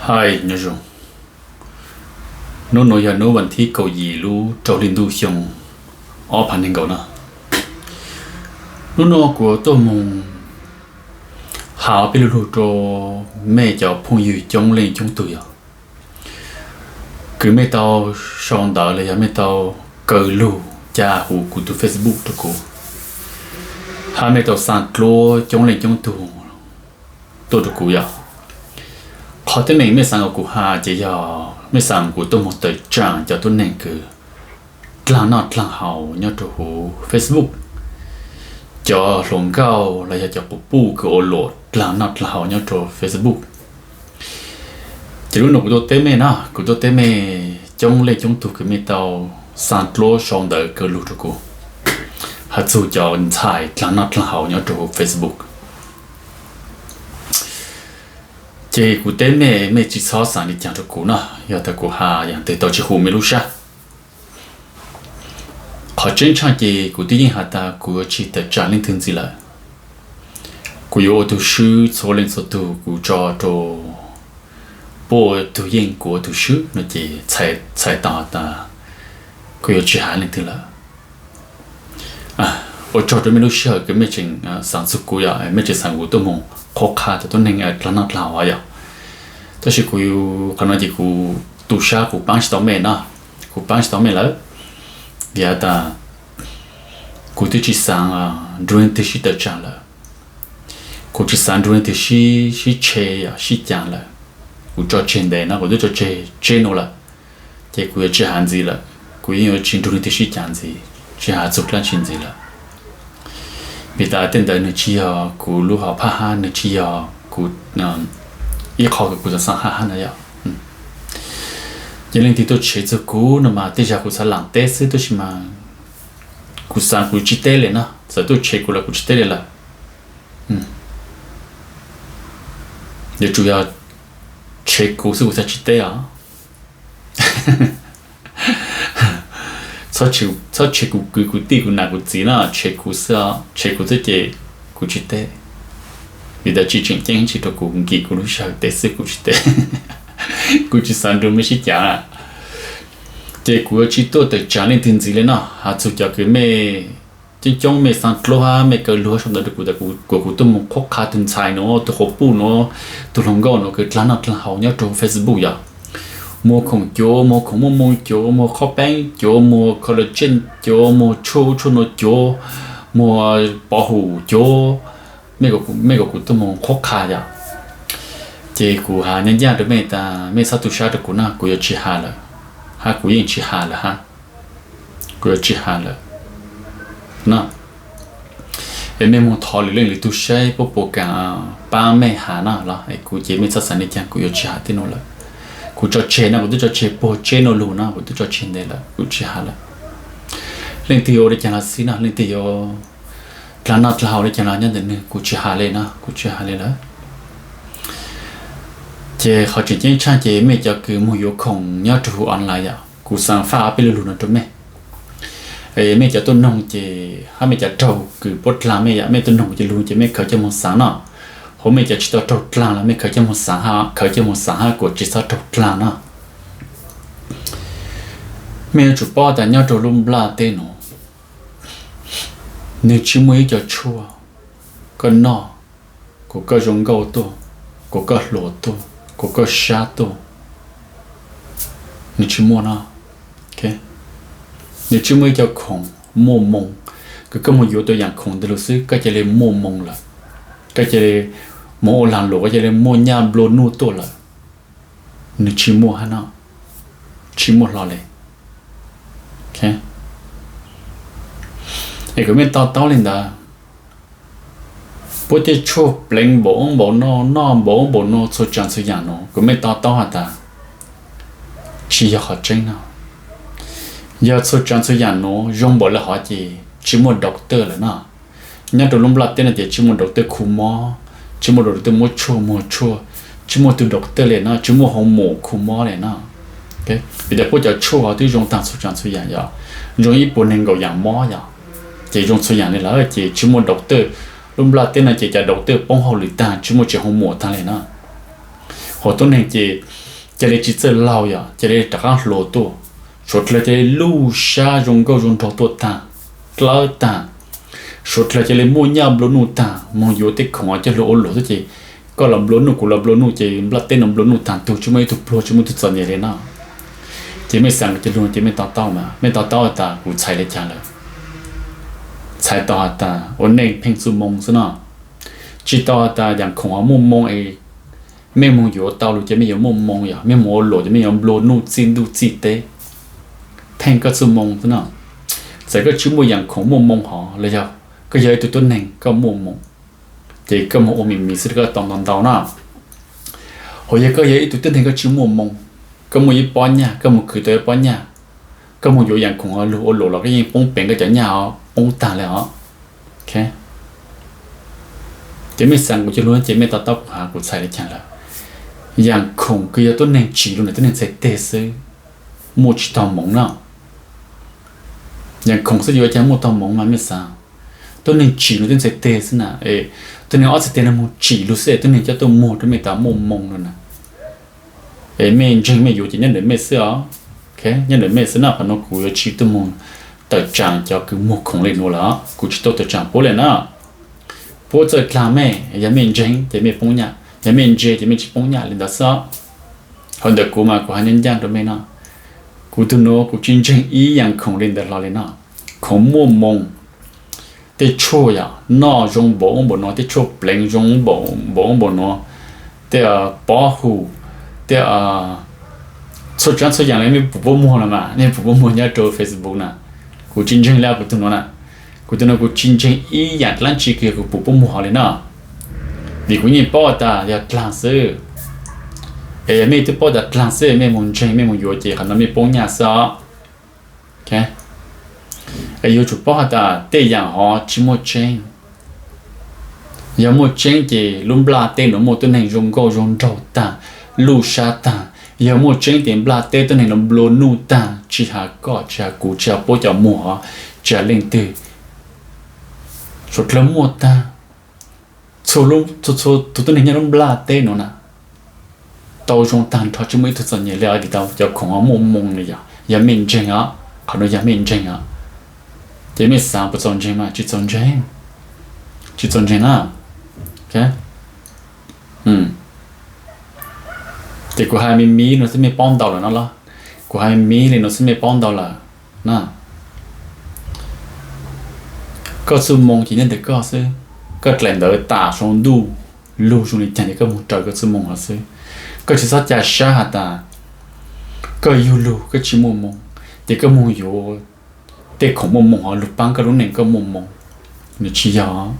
Hais nyob zoo, hnub nuav yog hnub vas thib kaum yim lub rau hli ntuj xyoo ob phav nees nkaum no. Hnub no kuv tuaj moog has peb lu lug rua mej cov phooj ywg coob leej coob tug yog kws mej tau sau ntawv los yog mej tau kaw lug ca huv kuv tug Facebook rua kuv, hab mej tau xaa dluab coob leej coob tug tuaj rua kuv yog. Qhov teeb meem mej xaav kuv has ces yog mej xaav kuv tuaj moog tawm tsaam cov tuab neeg kws dlaag noj dlaag haus nyob rua huv Facebook, cov hluas nkauj los yog cov quas puj kws ua luam dlaag noj dlaag haus nyob rua Facebook. Ces lub nuav kuv tuaj teb mej na, kuv tuaj teb mej coob leej coob tug kws mej tau xaa dluab sau ntawv kaw lug rua kuv has txug cov ntxhais dlaag noj dlaag haus nyob rua huv Facebook. Ces kuv teb mej, mej tsi txhob xaav li caag rua kuv na, yog tas kuv has yog tes tau tsi huv mej lub sab. Qhov tseeb tshaaj ces kuv twb yeej has tas kuv yuav tsi tawm tsaam leej twg ntxiv lawm. Kuv yuav ua tug swb txhua leej txhua tug kuv tso rua puab ua tug yeej kuv ua tug swb no ces txhais tau has tas kuv yuav tsi has leej twg lawm. Ua tsaug rua mej lub sij hawm kws mej tseem xaav txug kuv yog mej tseem xaav kuv tuaj moog qhuab qha cov tuab neeg dlaag noj dlaag haus yog. Tab sis kuv, qhov no ces kuv tu sab kuv paab tsi tau mej no, kuv paab tsi tau mej lawm. Vim has tas kuv twb tsi xaav nrug leej twg sib tawm tsaam lawm, kuv tsi xaav nrug leej twg sib, sib tshe, sib caav lawm. Kuv tso tseg ntev no, kuv twb tso tseg tseb nuav lawm, ces kuv yuav tsi has ntxiv lawm. Kuv yeej yuav tsi nrug leej twg sib caav ntxiv, tsi has txug dlaab tsi ntxiv lawm. Vim tas tej ntawd nwg tsi yog kuv lub hom phaj hab nwg tsi yog kuv ib qho kws kuv xaav xaav has hab no yog. Ces leej twg tuaj tshev txug kuv no mas tej zag kuv xaav laam teb xwb tab sis mas kuv xaav kuv tsi teb le no, txawm tuaj tshev kuv los kuv tsi teb le lawm. Yuav tsum yog tshev kuv xwb kuv xaav tsi teb os. Txhob tshev kuv kwv kuv tij kuv nam kuv txiv no, tshev kuv xwb, tshev kuv xwb ces kuv tsi teb. Vim tas tsi tseem ceeb tsi rua kuv, nkim kuv lub sij hawm teb xwb kuv tsi teb. Kuv tsi xaav nrug mej sib caav. Ces kuv yuav tsi tuaj tawm tsaam leej twg ntxiv le no, has txug cov kws mej coob coob mej xaa dluab hab mej kaw lug sau ntawv rua kuv tas kuas kuv tuaj moog qhuab qha tug ntxhais nuav, tug quas puj nuav, tug hluas nkauj nuav kws dlaag noj dlaag haus nyob rua Facebook yog. Muag khoom cuav, muag khoom muaj moo cuav, muag qhob peeb cuav, muag collagen cuav, muag tshuaj ub tshuaj nuav cuav, muag pov hum cuav, mej kom kuv tuaj moog qhuab qha yog. Ces kuv has nyob ncaaj rua mej tas mej txhob tu sab rua kuv na, kuv yuav tsi has lawm, hab kuv yeej tsi has lawm hab. Kuv yuav tsi has lawm no. Es mej moog thov lwm leej lwm tug saib puab puas kaam paab mej has no los es kuv ces mej txhob xaav le caag, kuv yuav tsi has tej nuav lawm. Kuv tso tseg no, kuv twb tso tseg puag tseb nuav lug no, kuv twb tso tseg ntev lawm, kuv tsi has lawm. Leej twg yuav ua le caag los xij no, leej twg yuav dlaag noj dlaag haus le caag los nyob ntawm nwg, kuv tsi has le no, kuv tsi has le lawm. Ces qhov tseem ceeb tshaaj ces mej cov kws moog yuav khoom nyob rua huv online yom, kuv xaav faj ob peb lu lug no rua mej. Mej cov tuaj noog ces hab mej cov raug kws puab dlaag mej yom, mej tuaj noog kuv cov lug ces mej khaws coj moog xaav no. Hab mej cov tsi tau raug dlaag los mej khaws coj moog xaav hab, khaws coj moog xaav hab kuas tsi txhob raug dlaag no. Mej yuav tsum paub tas nyob rua lub nplaj teb nuav, nwg tsi muaj ib co tshuaj koj noj kuas koj zoo nkauj tuaj, kuas koj hluas tuaj, kuas koj sab tuaj. Nwg tsi muaj no. Nwg tsi muaj ib co khoom muaj moo, kws koj moog yuav tau yaam khoom ntawd lug xwb koj ca le muaj moo lawm, koj ca le moog ua laag luam, koj ca le muaj nyaj nplua nuj tuaj lawm. Nwg tsi muaj hab no, tsi muaj hlo le. Es kuas mej to taub le ntawd, puab tej tshuaj pleev npaum ub npaum no, noj npaum ub npaum no, txhua tsav txhua yaam no, kuas mej to taub has tas tsi yog qhov tseeb no. Yog txhua tsav txhua yaam no zoo npaum le hov ces tsi muaj doctor lawm no. Nyob rua lub nplaj teb no ces tsi muaj doctor khu mob, tsi muaj doctor muab tshuaj muag tshuaj, tsi muaj tug doctor le no, tsi muaj hoo mum khu mob le no. Vim tas puab cov tshuaj hov twb zoo taag txhua tsav txhua yaam yom, zoo ib puas neeg nkaum yaam mob yom, ces zoo txhua yaam le lawm ces tsi muaj doctor. Lub nplaj teb no ces cov doctor poob hauj lwm taag, tsi muaj tsev hoo mum taag le no. Hauv tuab neeg ces cia li tsis txawj laug yom, cia li rov qab hluas tuaj. Suav dlawg cia li luj sab zoo nkauj zoo nraug tuaj tag, dlawb tag. Suav dlawg cia li muaj nyaj nplua nuj tag, moog yuav tej khoom coj lug ua luam xwb ces koj los nplua nuj kuv los nplua nuj ces nplaj teb no nplua nuj tag tug, tsis muaj ib tug pluag tsis muaj ib tug txom nyem li no. Ces mej xaav kuv cov lug ces mej to taub mas, mej to taub has tas kuv txhais li cas lawm. Txhais tau has tas ua neej pheej txuj moo xwb no. Tsis tau has tas yaam khoom ho muaj moo es mej moog yuav tau lug ces mej yuav muaj moo yom, mej moog ua luam ces mej yuav nplua nuj txij ntuj txij teb. Pheej koj txuj moo xwb no. Txawm koj tsis muaj yaam khoom muaj moo hov los yog koj yog ib tug tuab neeg koj muaj moo, ces koj moog ua miv miv xwb koj tau ntau ntau na. Hos yog koj yog ib tug tuab neeg koj tsis muaj moo, koj muaj ib pob nyaj, koj moog khwv tau ib pob nyaj, koj moog yuav yaam khoom ho lug ua luam los koj yeej poob peev, koj cov nyaj ho poob tag li os. Ces mej xaav kuv cov lug ces mej to taub kuv has kuv txhais li cas lawm. Yaam khoom kws yog tuab neeg tsim lug ntawm tuab neeg txhais teg xwb, muaj tsis tau moov na. Yaam khoom xwb yuav ua cas muaj tau moov mas mej xaav. Tuab neeg tsim lug tuab neeg txhais teg xwb na, tuab neeg ob txhais teg no moog tsim lug xwb es tuab neeg coj tuaj muag rua mej tas muaj moo lug na. Es mej ntseeg mej yuav ces nyob ntawm mej xwb os. Nyob ntawm mej xwb na, qhov nuav kuv yuav tsis tuaj moog tawm tsaam cov kws muag khoom li nuav lawm, kuv tsis tau tawm tsaam puab li na. Puab txawj dlaag mej, yog mej ntseeg ces mej poob nyaj, yog mej ntse ces mej tsis poob nyaj li ntawd xwb os. Hos ntawm kuv mas kuv has ncaaj ncaaj rua mej no, kuv tug nuav kuv tsis ntseeg ib yaam khoom li ntawd hlo li no. Khoom muaj moo, tej tshuaj yom, noj zoo npaum ub npaum nuav, tej tshuaj pleev zoo npaum ub npaum nuav, tej pob hu, tej txhua tsav txhua yaam li mej pum puab muag los mas, mej pum puab muag nyob rua Facebook na. Kuv tsis ntseeg li kuv tug nuav na. Kuv tug nuav kuv tsis ntseeg ib yaam dlaab tsi kws yog kuv pum puab muag hov li na. Vim kuv yeej paub tas yog dlaag xwb. Es yog mej twb paub tas dlaag xwb mej moog ntseeg mej moog yuav ces qhov nuav mej poob nyaj xwb os. Es yuav tsum paub has tas tej yaam hov tsis muaj tseeb. Yog muaj tseeb ces lub nplaj teb nuav muaj tuab neeg zoo nkauj zoo nraug tag, luj sab tag. Yog muaj tseeb ces nplaj teb tuab neeg nuav nplua nuj tag, tsis has koj, tsis has kuv, tsis has puab cov muag hov, tsis has leej twg. Suav dlawg muaj tag. Txhua, txhua tug tuab neeg nyob lub nplaj teb nuav na, tau zoo tag nrho tsis muaj ib tug txom nyem li os vim tau cov khoom ho muaj moo li yom. Yog mej ntseeg os, qhov nuav yog mej ntseeg os, ces mej xaav puas txaus ntseeg mas tsis txaus ntseeg, tsis txaus ntseeg na. Ces kuv has miv miv nuav xwb mej paub ntau lawm no los? Kuv has miv miv li nuav xwb mej paub ntau lawm na. Koj txuj moo ces nyob ntawm koj xwb. Koj dlaim ntawv tas saum ntuj lug zoo li cas ces koj moog raws koj txuj moo hov xwb. Koj tsis txhob ca sab has tas koj yug lug koj tsis muaj moo, ces koj moog yuav tej khoom muaj moo hov lug paab koj lub neej koj muaj moo. Nws tsis yog.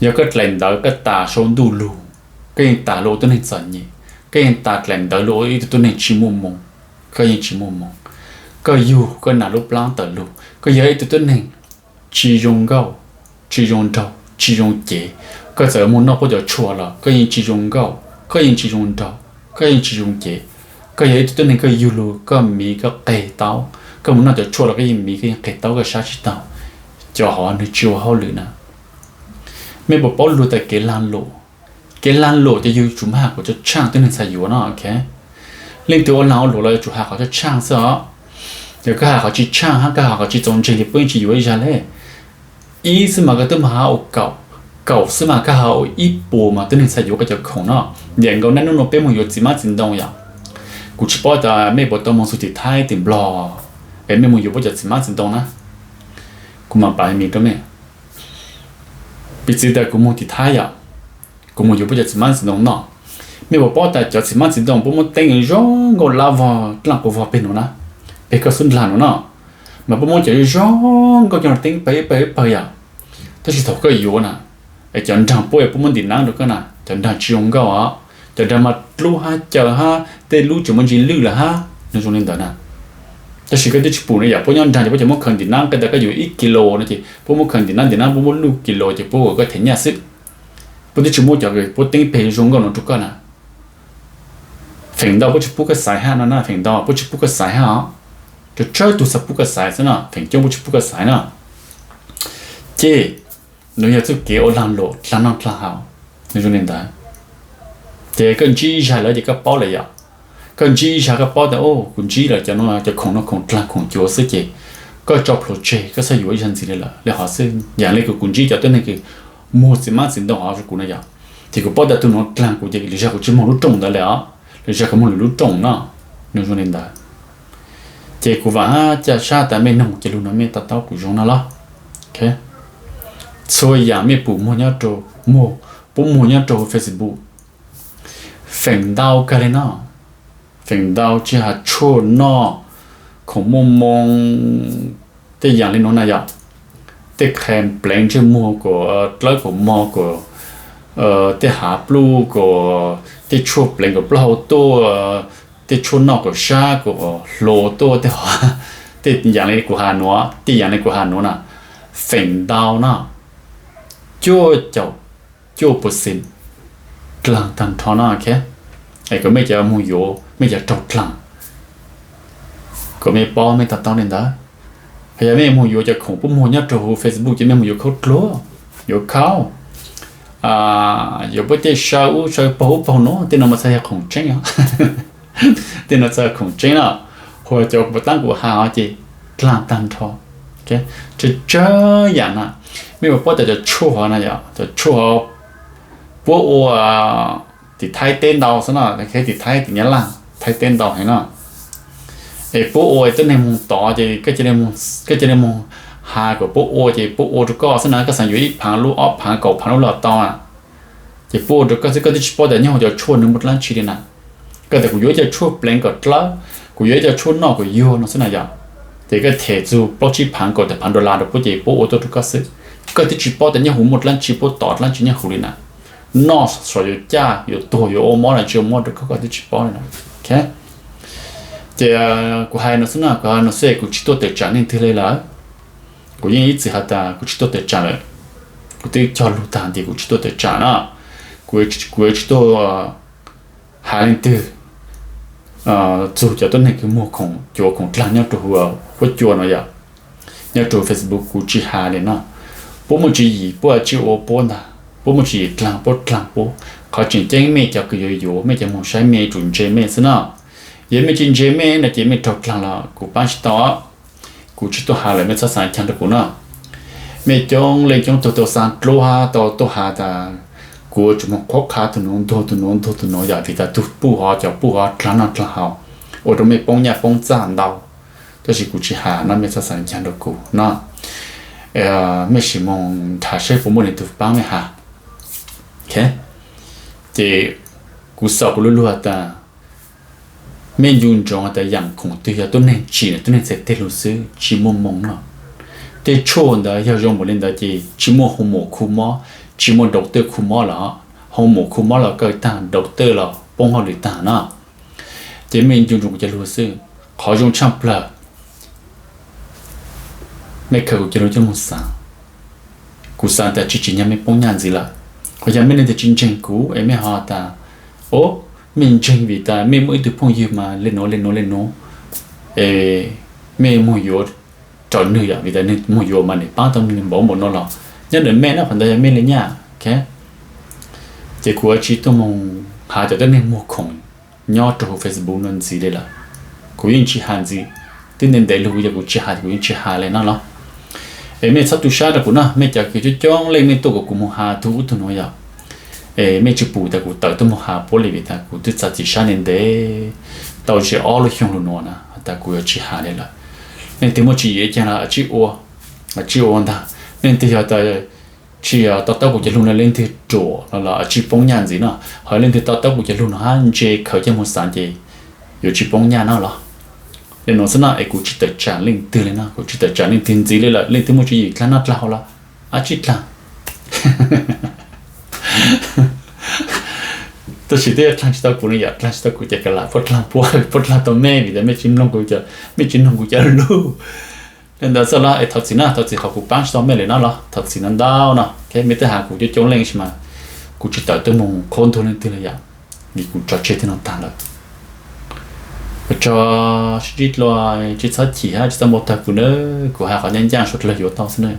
Yog koj dlaim ntawv koj tas saum ntuj lug, koj yeej tas lug ua tuab neeg txom nyem, koj yeej tas dlaim ntawv lug ua ib tug tuab neeg tsis muaj moo, koj yeej tsis muaj moo. Koj yug koj nam lub plaab tawm lug, koj yog ib tug tuab neeg tsis zoo nkauj, tsis zoo nraug, tsis zoo cev. Koj txawm moog noj puab cov tshuaj los koj yeej tsis zoo nkauj, koj yeej tsis zoo nraug, koj yeej tsis zoo cev. Koj yog ib tug tuab neeg koj yug lug koj miv koj qeg taub, koj moog noj cov tshuaj los koj yeej miv koj yeej qeg taub koj sab tsis taug. Cov hov nws tsis ua hauj lwm na. Mej puas paub lug tas kev laag luam? Kev laag luam ces yug tsum maj has kom tshaaj tuab neeg txhad yuav no. Leej twg ua laag ua luam los yuav tsum has qhov tshaaj xwb os. Yog koj has qhov tsis tshaaj hab koj has qhov tsis txaus ntseeg ces puab yeej tsis yuav ib zag le. Ib xwb mas koj twb maj has ua kaum, kaum xwb mas koj has ua ib puas mas tuab neeg txhad yuav koj cov khoom no. Yam nkaus naj nub nuav peb moog yuav txiv hmab txiv ntoo yom. Kuv tsis paub tas mej puas tau moog txug tim Thaib tim Nplog es mej moog yuav puab cov txiv hmab txiv ntoo na. Kuv mam pav miv rau mej. Piv txwv tas kuv moog tim Thaib yom, kuv moog yuav puab cov txiv hmab txiv ntoo noj. Mej puas paub tas cov txiv hmab txiv ntoo puab muab teeb zoo nkauj lab vog dlaaj quas vog peg nuav na, peg koj xub ndlag nuav no, mas puab muab cov zoo nkauj coj los teeb pawg ib pawg ib pawg yom. Tab sis thaum koj yuav na, es cov nraag puab puab muab ntim naab rau koj na, cov nraag tsis zoo nkauj os. Cov nraag mas dlub hab caw hab tej lub tseem muaj ntsis lwj lawm hab, nws zoo li ntawd na. Tab sis koj twb tsis pum no yom, puab nyob nraag ces puab cov muab khaws ntim naab, koj tas koj yuav ib kis lus no ces puab muab khaws ntim naab, ntim naab puab muab lwj kis lus ces puab ua koj them nyaj xwb. Puab twb tsis muab cov puab teeb peg zoo nkauj no rau koj na. Feem ntau puab tsis pub koj xaiv hab no na, feem ntau puab tsis pub koj xaiv hab os. Tsawg tsawg tug xav pub koj xaiv xwb no, feem coob puab tsis pub koj xaiv na. Ces nws yog txuj kev ua laag luam dlaag noj dlaag haus, nws zoo li ntawd. Ces koj ntsib zag lawm ces koj paub lawm yom. Koj ntsib zag koj paub tias, o, kuv ntsib lawm cov no, cov khoom no khoom dlaag khoom cuav xwb ces koj tso plhuav tseg, koj txhob yuav ib zag ntxiv li lawm li hov xwb. Yam li kuv, kuv ntsib cov tuab neeg kws muag txiv hmab txiv ntoo hov rau kuv no yom, ces kuv paub tias tug nuav dlaag kuv ces lwm zag kuv tsis moog lub rooj ntawd li os, lwm zag kuv moog lwm lub rooj no. Nws zoo li ntawd. Ces kuv vaam hab ca sab tas mej noog kuv cov lug no mej to taub kuv zoo no los. Txhua yam mej pum muag nyob rau, muag, puab muag nyob rau Facebook, feem ntau kawg li no, feem ntau tsis has tshuaj noj, khoom muaj moo, tej yam li nuav na yom, tej qhee pleev ntsej muag kom dlawb kom mog kom, tej hav pluj kom, tej tshuaj pleev kom plaub hau tuaj, tej tshuaj noj kom sab kom hluas tuaj, tej, tej yam li kuv has nuav, tej yam li kuv has nuav na, feem ntau na, cuaj caum cuaj percent dlaag taag nrho no. Es kom mej cov moog yuav, mej cov raug dlaag, kom mej paub mej to taub li ntawd. Yog mej moog yuav cov khoom puab muag nyob rau huv Facebook ces mej moog yuav khaub dluag, yuav khaub, yuav puab tej saw ub saw paug ub paug nuav, tej no mas txhaj yog khoom tseeb os. Tej no txhaj yog khoom tseeb na, hu cov kuv taab kuv has os ces dlaag taag nrho. Tsawg tsawg yam na, mej puas paub tas cov tshuaj hov na yom, cov tshuaj hov puab ua tim Thaib teb ntau xwb na, tim Thaib tim Nyab Laj, Thaib teb ntau heev na. Es puab ua tuab neeg moog tod ces koj cia li moog has kom puab ua ces puab ua rau koj xwb na, koj xaav yuav ib phaav lub ob phaav kaum phaav lub los tau na. Ces puab ua rau koj xwb, koj twb tsis paub tas nyob huv cov tshuaj nws muaj dlaab tsi li na. Koj tas kuv yuav ib co tshuaj pleev kom dlawb, kuv yuav ib co tshuaj noj kom yuag no xwb na yom. Ces koj them txug plaub tsib phaav kaum tawm phaav dollar rau puab ces puab ua tuaj rau koj xwb. Koj twb tsis paub tas nyob huv muaj dlaab tsi, puab tod dlaab tsi nyob huv li na. Noj saum yuav caj yuav tuag yuav ua mob los tsis ua mob rau koj, koj twb tsis paub li na. Ces kuv hais no xwb na, kuv hais no xwb kuv tsis tuaj tawm tsam leej twg li lawm. Kuv yeej ib txwm has tas kuv tsis tuaj tawm tsam lawm. Kuv twb cog lug taag tias kuv tsis tuaj tawm tsam na. Kuv, kuv tsis tuaj has leej twg txug cov tuab neeg kws muag khoom cuav khoom dlaag nyob rau huv, huab cua no yom, nyob rau Facebook kuv tsis has li no. Puab muaj tswv yim puab tsis ua puab ntag, puab muaj tswv yim dlaag puab dlaag puab. Qhov tseem ceeb mej cov kws yuav yuav, mej cov moog saib mej yuav tsum ntse mej xwb na. Yog mej tsis ntse mej no ces mej raug dlaag los kuv paab tsis tau. Kuv tsis tuaj has lawm, mej txhob xav caag rau kuv na. Mej coob leej coob tug tau xaa dlub hab tau tuaj has tas kuv yuav tsum moog qhuab qha tug nuav ntuag tug nuav ntuag tug nuav yom, vim tas tug puj hov cov puj hov dlaag noj dlaag haus, ua rau mej poob nyaj poob txag ntau. Tab sis kuv tsis has no, mej txhob xav caag rau kuv no. Mej sim moog nrhav saib puas muaj leej twg paab mej has. Ces kuv xav kuv lug lug has tas mej ncu ntsoov has tas yaam khoom twg yog tuab neeg tsim, tuab neeg txhais teg lug xwb, tsis muaj moo no. Tej tshuaj ntawd yog zoo npaum li ntawd ces tsis muaj hoo mum khu mob, tsis muaj doctor khu mob los, hoo mum khu mob los kaw taag, doctor los poob hauj lwm taag na. Ces mej ncu ntsoov kuv cov lug xwb. Qhov zoo tshaj plawg, mej khaws kuv cov lug coj moog xaav. Kuv xaav tas tsis tsim nyog mej poob nyaj ntxiv lawm. Qhov yog mej leej twg tsis ntseeg kuv es mej ho tas, o, mej ntseeg vim tas mej muaj ib tug phooj ywg mas le nuav le nuav le nuav, es mej moog yuav rau nwg yom, vim tas nwg moog yuav mas nwg paab tau nwg npaum npaum no los, nyob ntawm mej na, qhov ntawd yog mej le nyaj. Ces kuv tsis tuaj moog has cov tuab neeg muag khoom nyob rau huv Facebook no ntxiv li lawm. Kuv yeej tsis has ntxiv, twb ntev ntev lug yog kuv tsis has, kuv yeej tsis has li no los. Es mej txhob tu sab rau kuv na, mej cov kws coob coob leej mej tuaj kom kuv moog has tug ub tug nuav yom. Es mej tsis pum tas kuv tawm tuaj moog has puab li, vim tas kuv twb txav txim sab ntev ntev tau ze ob lub xyoo lug nuav na, has tas kuv yuav tsis has li lawm. Leej twg muaj tswv yim caag los tsib ua, tsib ua ntag. Leej twg yog tas tsis to taub kuv cov lug no, leej twg ruam no los tsis poob nyaj ntxiv no. Ho leej twg to taub kuv cov lug no hab ntse khaws coj moog xaav ces yuav tsis poob nyaj no los. Le nuav xwb na, es kuv tsis tawm tsam leej twg li no, kuv tsis tawm tsam leej twg ntxiv li lawm. Leej twg muaj tswv yim dlaag noj dlaag haus los ab tsi dlaag. Tab sis twb yog dlaag tsis tau kuv no yom, dlaag tsis tau kuv ces kav lam puab dlaag puab, puab dlaag tau mej vim tas mej tsis mloog kuv cov, mej tsis noog kuv cov lug. Le ntawd xwb los es thov txim na, thov txim qhov kuv paab tsis tau mej lawm no los, thov txim ntau ntau no. Mej twb has kuv coob coob leej sis mas kuv tsis tawm tuaj moog qhuab ntuag leej twg li yom, vim kuv tso tseg tej no taag lawm. Ua tsaug, sib ntsib dlua, tsis txhob chim hab tsis txhob npau taws kuv na, kuv has qhov ncaj ncaj suav dlawg yuav tau xwb na.